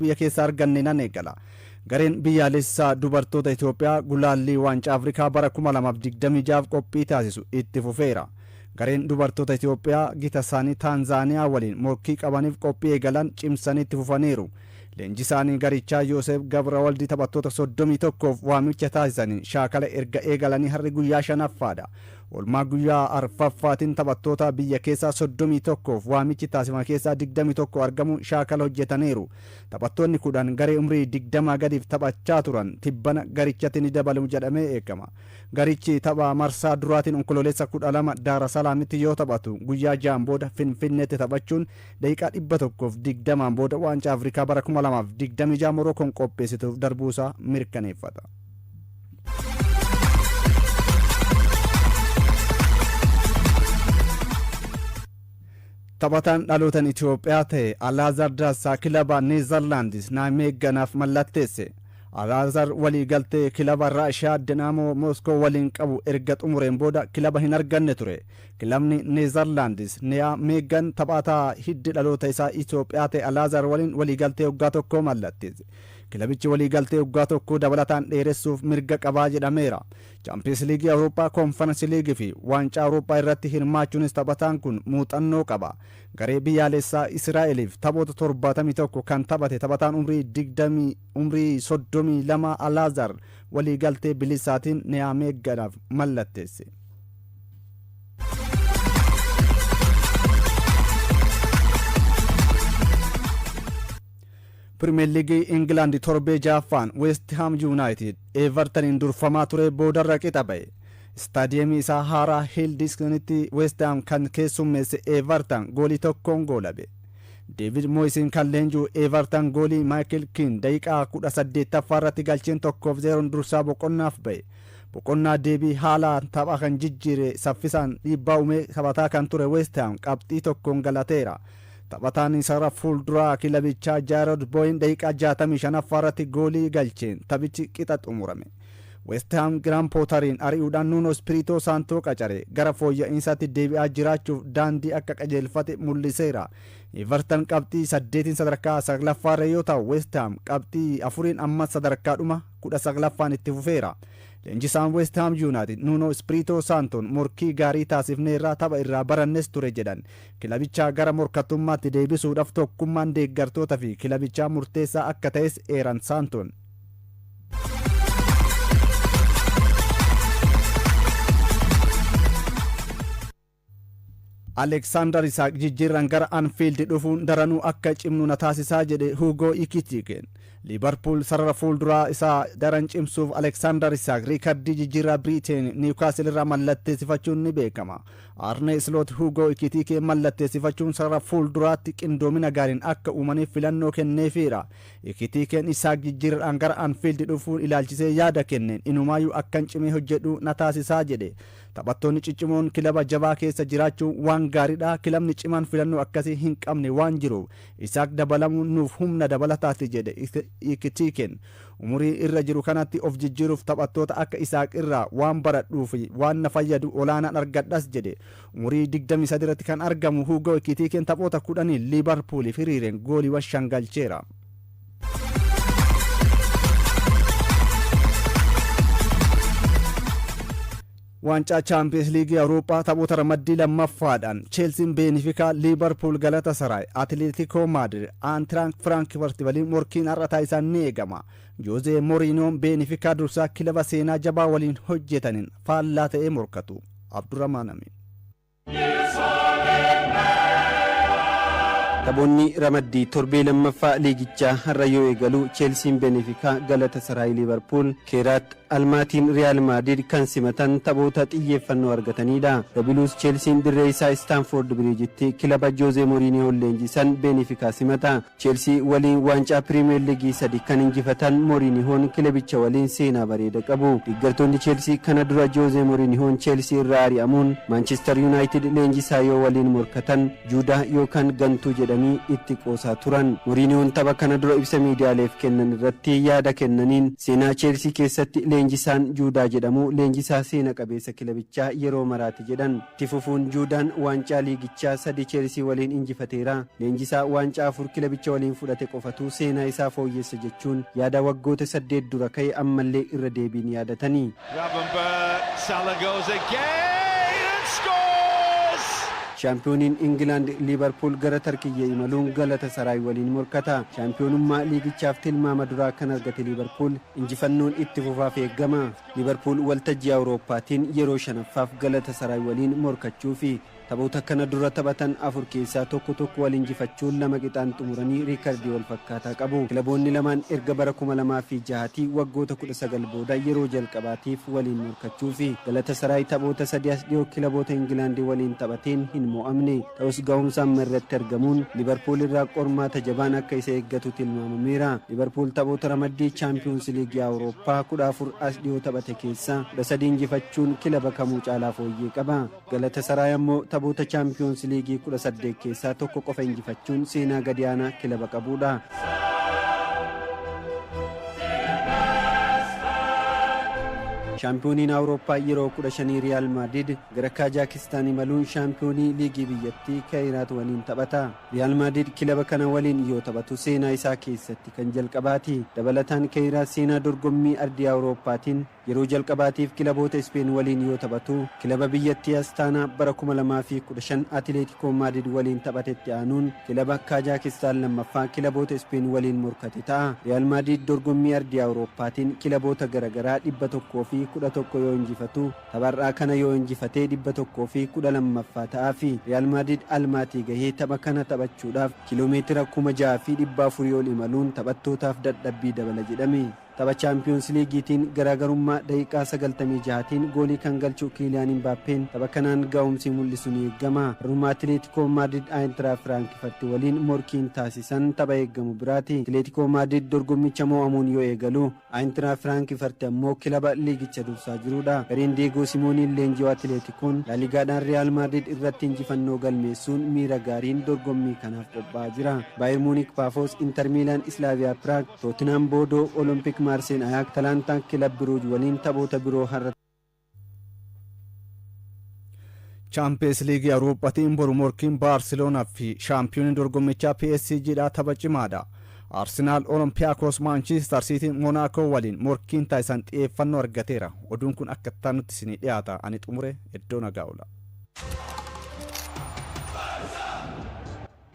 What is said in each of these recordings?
Biyya keessaa arganne nan eegala. Gareen biyyaalessaa dubartoota Itoophiyaa gulaallii waancaa Afrikaa bara 2026 qophii taasisu itti fufeera. Gareen dubartoota Itoophiyaa gita isaanii Taanzaaniyaa waliin morkii qabaniif qophii eegalan cimsanii itti fufaniiru. Leenjisaanii garichaa Yoosef Gabrawaldi taphattoota 31f waamicha taasisaniin shaakala erga eegalanii har'i guyyaa shanaffaadha. Oolmaa guyyaa arfaffaatiin taphattoota biyya keessaa 31f waamichi taasifame keessaa 21 argamuun shaakala hojjetaniiru. Taphattoonni 10 garee umrii 20 gadiif taphachaa turan tibbana garichatti ni dabalamu jedhamee eegama. Garichi tapha marsaa duraatiin Onkololeessa 12 Daarasalaamitti yoo taphatu, guyyaa ja'an booda Finfinneetti taphachuun daqiiqaa 120n booda Waancaa Afrikaa bara 2026 Morookoon qopheessituuf darbuusaa mirkaneeffata. Taphataan dhalootan Itoophiyaa ta'e Alaazar Daassaa kilaba Neezarlaandis Naayimeegganaaf mallatteesse. Alaazar walii galtee kilaba Raashiyaa Dinaamoo Mooskoo waliin qabu erga xumureen booda kilaba hin arganne ture. Kilabni Neezarlaandis Niyaameeggan taphataa hiddi dhaloota isaa Itoophiyaa ta'e Alaazar waliin walii galtee waggaa tokkoo mallatteesse. Kilabichi walii galtee waggaa tokkoo dabalataan dheeressuuf mirga qabaa jedhameera. Chaampiyeens Liigii Awurooppaa, Koonfaransi Liigii fi Waancaa Awurooppaa irratti hirmaachuunis taphataan kun muuxannoo qaba. Garee biyyaalessaa Isiraa'eliif taphoota 71 kan taphate taphataan umrii 20 umrii 32 Alaazar walii galtee bilisaatiin Niyaameegganaaf mallatteesse. Pirimeer Liigii Ingilaand torbee ja'affaan Weest Haam Yuunaayitid Eevartaniin durfamaa ture boodarra qixa ba'e. Istaadiyeemii isaa haaraa Hiildiskanitti Weest Haam kan keessummeesse Eevartan goolii tokkoon goolabe. Deevid Mooyisiin kan leenji'u Eevartan goolii Maayikil Kiin daqiiqaa 18ffaa irratti galcheen 1 fi 0n dursaa boqonnaaf ba'e. Boqonnaa deebii haala tapha kan jijjiire saffisaan dhiibbaa uumee taphataa kan ture Weest Haam qabxii tokkoon galateera. Taphataan sarara fuulduraa kilabichaa Jaarod Booyin daqiiqaa 65ffaa irratti goolii galcheen taphichi qixa xumurame. Weest Haam Giraam Pootariin ari'uudhaan Nuunoo Ispiriitoo Saantoo qacare gara fooyya'iinsaatti deebi'aa jiraachuuf daandii akka qajeelfate mul'iseera. Everton qabxii saddeetiin sadarkaa saglaffaarra yoo ta'u, Weest Haam qabxii afuriin ammas sadarkaadhuma 19ffaan itti fufeera. Leenjisaan Weest Haam Yuunaayitid Nuunoo Ispiriitoo Saantoon morkii gaarii taasifneerra, tapha irraa barannes ture jedhan. Kilabichaa gara morkattummaatti deebisuudhaf tokkummaan deeggartoota fi kilabichaa murteessaa akka ta'es eeran Saantoon. Aleeksaandar Isaaq jijjiirraan gara Anfiild dhufuun daranuu akka cimnu na taasisaa jedhe Huugoo Ikitiikeen. Liivarpuul sarara fuulduraa isaa daran cimsuuf Aleeksaandar Isaaq riikardii jijjiirraa Biriiteen Niwukaasil irraa mallatteessifachuun ni beekama. Aarnee Isloot Huugoo Ikitiikee mallatteessifachuun sarara fuulduraatti qindoomina gaariin akka uumaniif filannoo kenneefiira. Ikitiikeen Isaaq jijjiirradhaan gara Anfiild dhufuun ilaalchisee yaada kenneen inumaayyuu akkan cimee hojjedhu na taasisaa jedhe. Taphattoonni ciccimoon kilaba jabaa keessa jiraachuun waan gaariidha. Kilabni cimaan filannoo akkasii hin qabne waan jiruuf Isaak dabalamuun nuuf humna dabalataati jedhe Ikitiikeen. Umurii irra jiru kanatti of jijjiiruuf taphattoota akka Isaak irraa waan baradhuu fi waan na fayyadu olaanaan argadhas jedhe. Umurii 23 irratti kan argamu Huugoo Ikitiikeen taphoota 10n Liivarpuuliif hiriireen gooliiwwan 5 galcheera. Waancaa Chaampiyeens Liigii Awurooppaa taphoota ramaddii lammaffaadhaan Cheelsiin Beenifikaa, Liivarpuul Galatasaraay, Atileetikoo Maadrid, Aantiraank Firaankifart waliin morkiin har'a taasisan ni eegama. Joozee Moriinoon Beenifikaa dursaa kilaba seenaa jabaa waliin hojjetaniin faallaa ta'ee morkatu. Abdurrahmaan Amiin. Taphoonni ramaddii torbee lammaffaa liigichaa har'a yoo eegalu, Cheelsiin Benefikaa, Galatasaraay Liivarpuul, Keeraat Almaatiin Riyaal Maadriid kan simatan taphoota xiyyeeffannoo argataniidha. The Blues Cheelsiin dirree isaa Istaanfoord Biriijitti kilaba Joozee Moriinihoon leenjisan Benefikaa simata. Cheelsii waliin waancaa Piriimeer Liigii sadi kan injifatan Moriinihoon kilabicha waliin seenaa bareeda qabu. Deeggartoonni Cheelsii kana dura Joozee Moriinihoon Cheelsii irraa ari'amuun Maanchister Yuunaayitid leenjisaa yoo waliin morkatan Juudaa yookaan gantuu jedhanii jedhanii itti qoosaa turan. Moriiniyoon tapha kana dura ibsa miidiyaaleef kennan irratti yaada kennaniin, seenaa Cheelsii keessatti leenjisaan Juudaa jedhamu leenjisaa seena qabeessa kilabichaa yeroo maraati jedhan. Itti fufuun, Juudaan waancaa liigichaa sadi Cheelsii waliin injifateera. Leenjisaa waancaa afur kilabicha waliin fudhate qofatu seenaa isaa fooyyessa jechuun yaada waggoota 8 dura ka'e ammallee irra deebiin yaadatanii. Gravenberch, Salah goes again and scores! Shaampiyooniin Ingilaand Liibarpuul gara Tarkiyyee imaluun Galata Saraay waliin morkata. Shaampiyoonummaa liigichaaf tilmaama duraa kan argate Liibarpuul injifannoon itti fufaaf eeggama. Liibarpuul waltajjii Awurooppaatiin yeroo shanaffaaf Galata Saraay waliin morkachuufi. Taphoota kana dura taphatan afur keessaa tokko tokko wal injifachuun, lama qixaan xumuranii riikardii wal fakkaataa qabu. Kilaboonni lamaan erga bara 2006tii, waggoota 19 booda, yeroo jalqabaatiif waliin morkachuufi. Galata Saraay taphoota sadi as dhiyoo kilaboota Ingilaandii waliin taphateen hin mo'amne. Ta'us ga'umsa amma irratti argamuun Liibarpuul irraa qormaata jabaan akka isa eeggatu tilmaamameera. Liibarpuul taphoota ramaddii Chaampiyoons Liigii Awurooppaa 14 as dhiyoo taphate keessaa 13 injifachuun kilaba kamuu caalaa fooyyee qaba. Galata Saraay ammoo taphoota Chaampiyoons Liigii 18 keessaa tokko qofa injifachuun seenaa gadi aanaa kilaba qabudha. Shaampiyooniin Awurooppaa yeroo 15 Riyaal Maadrid gara Kaajaakistaan imaluun shaampiyoonii liigii biyyattii Kaayiraat waliin taphata. Riyaal Maadrid kilaba kana waliin yoo taphatu seenaa isaa keessatti kan jalqabaati. Dabalataan Kaayiraat seenaa dorgommii ardii Awurooppaatiin yeroo jalqabaatiif kilaboota Ispeen waliin yoo taphatu, kilaba biyyattii Astaanaa bara 2015 Atileetikoo Maadrid waliin taphatetti aanuun kilaba Kaajaakistaan lammaffaa kilaboota Ispeen waliin morkate ta'a. Riyaal Maadrid dorgommii ardii Awurooppaatiin kilaboota garaagaraa 111 yoo injifatu, tapharraa kana yoo injifatee 112ffaa ta'aa fi Riyaal Maadrid Almaatii gahee tapha kana taphachuudhaaf kiloomeetira 6400 ol imaluun taphattootaaf dadhabbii dabala jedhame. Tapha Chaampiyoons Liigiitiin garaagarummaa daqiiqaa 96tiin goolii kan galchu Kiiliyaan Imbaappeen tapha kanaan ga'umsi mul'isu ni eegama. Har'uma Atileetikoo Maadrid Aayintiraa Firaankifatti waliin morkiin taasisan tapha eeggamu biraati. Atileetikoo Maadrid dorgommicha mo'amuun yoo eegalu, Aayintiraa Firaankifatti ammoo kilaba liigicha dursaa jirudha. Gareen Diegoo Simooniin leenji'u Atileetikoon Laaligaadhaan Riyaal Maadrid irratti injifannoo galmeessuun miira gaariin dorgommii kanaaf qophaa'aa jira. Baayir Muunik Paafoos, Inter Miilaan Islaaviyaa Piraag, Tootinam Boodoo, Olompik Maarseen Ayaak, Atalantaan Kilab Biruuj waliin taphoota biroo har'a Chaampiyeens Liigii Awurooppaatiin boru morkiin Baarseloonaa fi shaampiyoonii dorgommichaa PSG dha tapha cimaadha. Arsenaal Olompiyaakos, Maanchiistar Siitiin Monaakoo waliin morkiin taasisan xiyyeeffannoo argateera. Oduun kun akka itti isinii dhiyaata. Ani xumure, iddoo nagaa oola.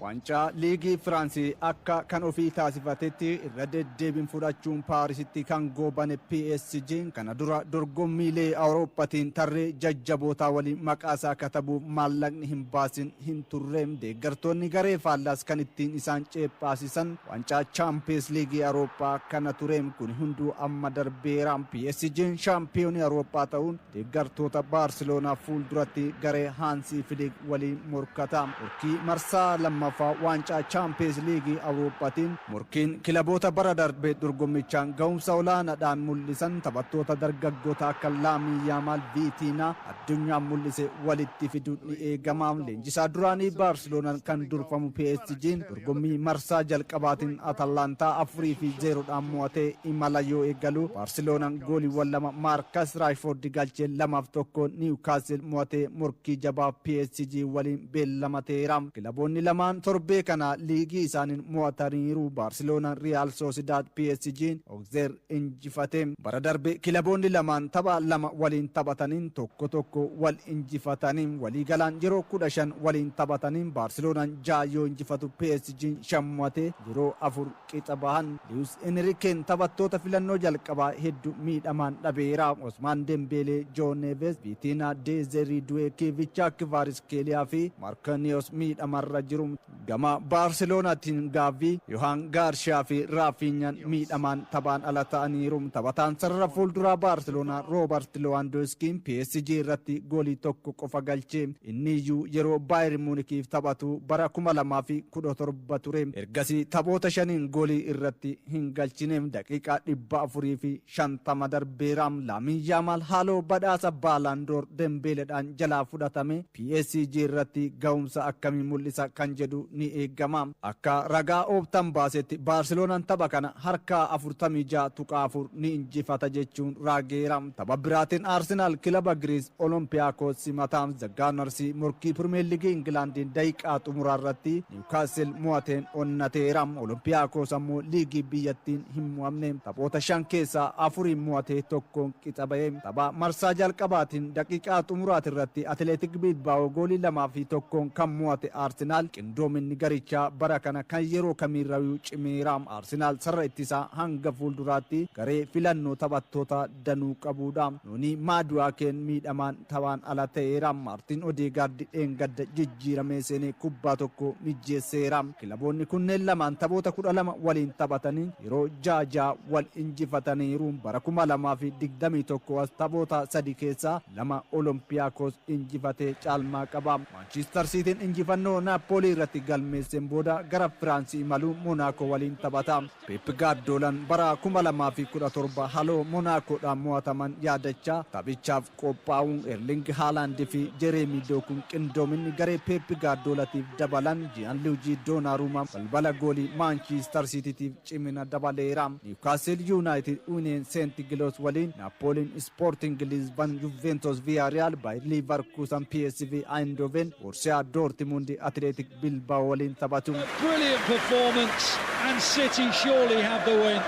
Waancaa Liigii Firaansii akka kan ofii taasifatetti irra deddeebiin fudhachuun Paarisitti kan goobane PSG kana dura dorgommiilee Awurooppaatiin tarree jajjabootaa waliin maqaa isaa katabuuf maallaqni hin baasin hin turreem. Deeggartoonni garee faallaas kan ittiin isaan ceephaasisan waancaa Chaampiyeens Liigii Awurooppaa kana tureem. Kun hunduu amma darbeera. PSG shaampiyoonii Awurooppaa ta'uun deeggartoota Baarseloonaa fuulduratti garee Haansii Filiik waliin morkata. Morkii marsaa lammaffaa waancaa Chaampiyeens Liigii Awurooppaatiin morkiin kilaboota bara darbe dorgommichaan ga'umsa olaanaadhaan mul'isan, taphattoota dargaggoota akka Laamii Yaamaal, Viitiinaa addunyaan mul'ise walitti fiduun ni eegama. Leenjisaa duraanii Baarseloonaan kan durfamu PSG'n dorgommii marsaa jalqabaatiin Atalantaa 4-0dhaan mo'atee imala yoo eegalu, Baarseloonaan gooliiwwan lama Maarkas Raashfoord galchee 2-1 Niwukaasil mo'atee morkii jabaa PSG waliin beellamateera. Kilaboonni lamaan torbee kana liigii isaaniin mo'ataniiru. Baarseloonaan Riyaal Soosidaad, PSG'n Ogzeer injifate. Bara darbe kilaboonni lamaan tapha lama waliin taphataniin tokko tokko wal injifatanii, waliigalaan yeroo 15 waliin taphataniin Baarseloonaan ja'a yoo injifatu, PSG'n shan mo'ate, yeroo afur qixa bahan. Luis Enriqueen taphattoota filannoo jalqabaa hedduu miidhamaan dhabeera. Osmaan Dembeelee, Joo Neves, Viitiinaa, Deezerii Du'ee, Kiivichaa Kivaariskeeliyaa fi Maarkaniyos miidhamarra jiru. Gama Baarseloonaatiin Gaavii, Yohaan Gaarshiyaa fi Raafiinyaan miidhamaan taphaan ala ta'aniiru. Taphataan sarara fuulduraa Baarseloonaa Roobert Lewandowskiin PSG irratti goolii tokko qofa galche. Inni iyyuu yeroo Baayern Muunikiif taphatu bara 2017 ture. Ergasii taphoota shaniin goolii irratti hin galchine. Daqiiqaa 450 darbeera. Laamiin Yaamaal haaloo badhaasa Baalaandoor Dembeeleedhaan jalaa fudhatame PSG irratti ga'umsa akkamii mul'isa kan jedhu jedhu ni eegama. Akka ragaa Ooptaan baasetti, Baarseloonaan tapha kana harkaa 46.4 ni injifata jechuun raageera. Tapha biraatiin Aarsenaal kilaba Giriis Olompiyaakos simataa. The Gunners morkii Pirimeer Liigii Ingilaandiin daqiiqaa xumuraa irratti Niwukaastil mo'ateen onnateera. Olompiyaakos ammoo liigii biyyattiin hin mo'amne. Taphoota shan keessaa afuriin mo'atee tokkoon qixa ba'e. Tapha marsaa jalqabaatiin daqiiqaa xumuraati irratti Atileetik Bilbaa'oo goolii 2-1n kan mo'ate Aarsenaal, qindoominni garichaa bara kana kan yeroo kamiirrayyuu cimeera. Aarsenaal sarara ittisaa hanga fuulduraatti garee filannoo taphattoota danuu qabudha. Noonii Maaduwaakeen miidhamaan taphaan ala ta'eera. Maartiin Odeegaard dheengadda jijjiiramee seenee kubbaa tokko mijjeesseera. Kilaboonni kunneen lamaan taphoota 12 waliin taphatanii yeroo ja'a ja'a wal injifataniiru. Bara 2021 as taphoota sadi keessaa lama Olompiyaakos injifatee caalmaa qaba. Maanchiistar Siitiin injifannoo Naapoolii irratti galmeesseen booda gara Firaansii imaluun Moonaakoo waliin taphata. Pep Gaardoolaan bara 2017 haloo Moonaakoodhaan mo'ataman yaadachaa taphichaaf qophaa'uun, Erling Haalaand fi Jereemii Dookuun qindoominni garee Pep Gaardoolatiif dabalan, Jiyaanluujii Doonaruumaa balbala goolii Maanchiistar Siitiitiif cimina dabaleera. Niwukaastil Yuunaayitid Union Seent Giloos waliin, Naapooliin Ispoorting Lisban, Juventus Viyaariyaal, Baayir Liivarkuusan PSV Eindhoven, Borsiyaa Doortimundi Atileetik Bilbao waliin taphatu. Brilliant performance, and City surely have the win.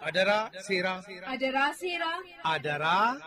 Adaraa seeraa. Adaraa seeraa. Adaraa